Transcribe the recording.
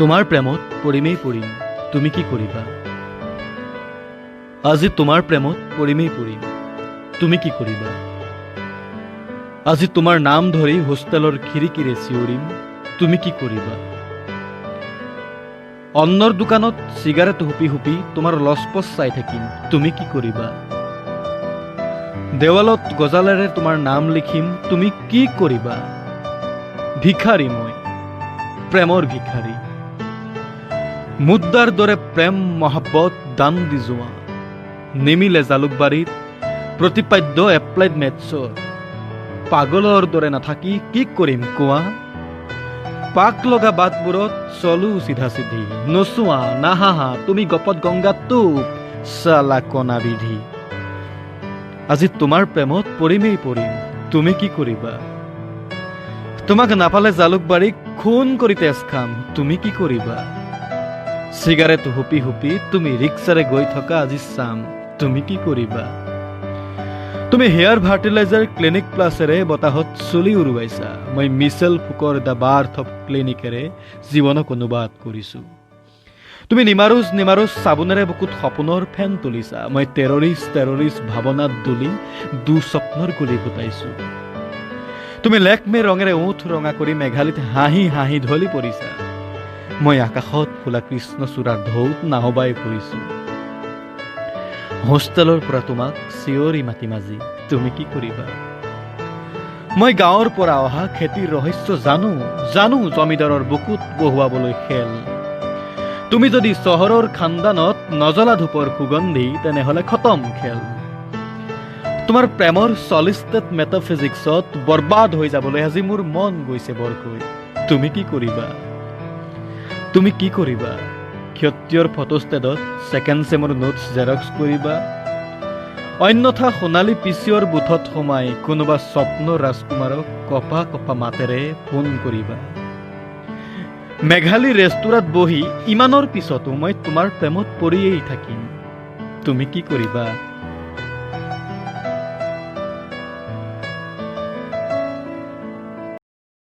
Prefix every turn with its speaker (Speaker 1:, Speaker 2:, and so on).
Speaker 1: তোমাৰ প্ৰেমত পৰিমেই পৰিম, তুমি কি কৰিবা? আজি তোমাৰ প্ৰেমত পৰিমেই পৰিম, তুমি কি কৰিবা? আজি তোমাৰ নাম ধৰি হোষ্টেলৰ খিৰিকীৰে চিঞৰিম, তুমি কি কৰিবা? অন্নৰ দোকানত চিগাৰেট হুপি হুপি তোমাৰ লচপচ চাই থাকিম, তুমি কি কৰিবা? দেৱালত গজালেৰে তোমাৰ নাম লিখিম, তুমি কি কৰিবা? ভিখাৰী মই, প্ৰেমৰ ভিখাৰী। মুদ্ৰাৰ দৰে প্ৰেম মহাব্বত দান দি যোৱা। নিমিলে জালুকবাৰীত প্ৰতিপাদ্য এপ্লাইড মেথছৰ। পাগলৰ দৰে নাথাকি কি কৰিম কোৱা? পাক লগা বাটবোৰত চলো চিধা চিধি, নোচোৱা নাহাহা তুমি গপত গংগাত টোপ চালা কণা বিধি। আজি তোমাৰ প্ৰেমত পৰিমেই পৰিম, তুমি কি কৰিবা? তোমাক নাপালে জালুকবাৰীক খুন কৰি তেজ খাম, তুমি কি কৰিবা? চিগাৰেট হুপি হুপি তুমি ৰিক্সাৰে গৈ থকা আজি চাম, তুমি কি কৰিবা? তুমি হেয়াৰ ফাৰ্টিলাইজাৰ ক্লিনিক প্লাছেৰে বতাহত চুলি উৰুৱাইছা, মই মিছেল ফুকৰ the birth of ক্লিনিকেৰে জীৱনক অনুবাদ কৰিছো। তুমি নিমাৰুজ নিমাৰুজ চাবোনেৰে বুকুত সপোনৰ ফেন তুলিছা, মই টেৰৰিষ্ট টেৰৰিষ্ট ভাৱনাত দুলি দুস্বপ্নৰ গুলি ফুটাইছো। তুমি লেকমে ৰঙেৰে ওঁঠ ৰঙা কৰি মেঘালীত হাঁহি হাঁহি ঢলি পৰিছা, মই আকাশত ফুলা কৃষ্ণচূড়াৰ ঢৌত নাওবাই ফুৰিছো। হোষ্টেলৰ পৰা তোমাক চিঞৰি মাতিম আজি, তুমি কি কৰিবা? মই গাঁৱৰ পৰা অহা খেতিৰ ৰহস্য জানো, জানো জমিদাৰৰ বুকুত বহুৱাবলৈ খেল। তুমি যদি চহৰৰ খান্দানত নজ্বলা ধূপৰ সুগন্ধি, তেনেহ'লে খতম খেল। তোমাৰ প্ৰেমৰ চলিড ষ্টেট মেটাফিজিক্সত বৰবাদ হৈ যাবলৈ আজি মোৰ মন গৈছে বৰকৈ, তুমি কি কৰিবা? তুমি কি কৰিবা? ক্ষত্ৰিয়ৰ ফটোষ্টেটত ছেকেণ্ড চেমৰ নোটছ জেৰক্স কৰিবা, অন্যথা সোণালী পিচিঅ'ৰ বুথত সোমাই কোনোবা স্বপ্নৰ ৰাজকুমাৰক কপা কপা মাতেৰে ফোন কৰিবা। মেঘালী ৰেস্তোৰাঁত বহি ইমানৰ পিছতো মই তোমাৰ প্ৰেমত পৰিয়েই থাকিম, তুমি কি কৰিবা?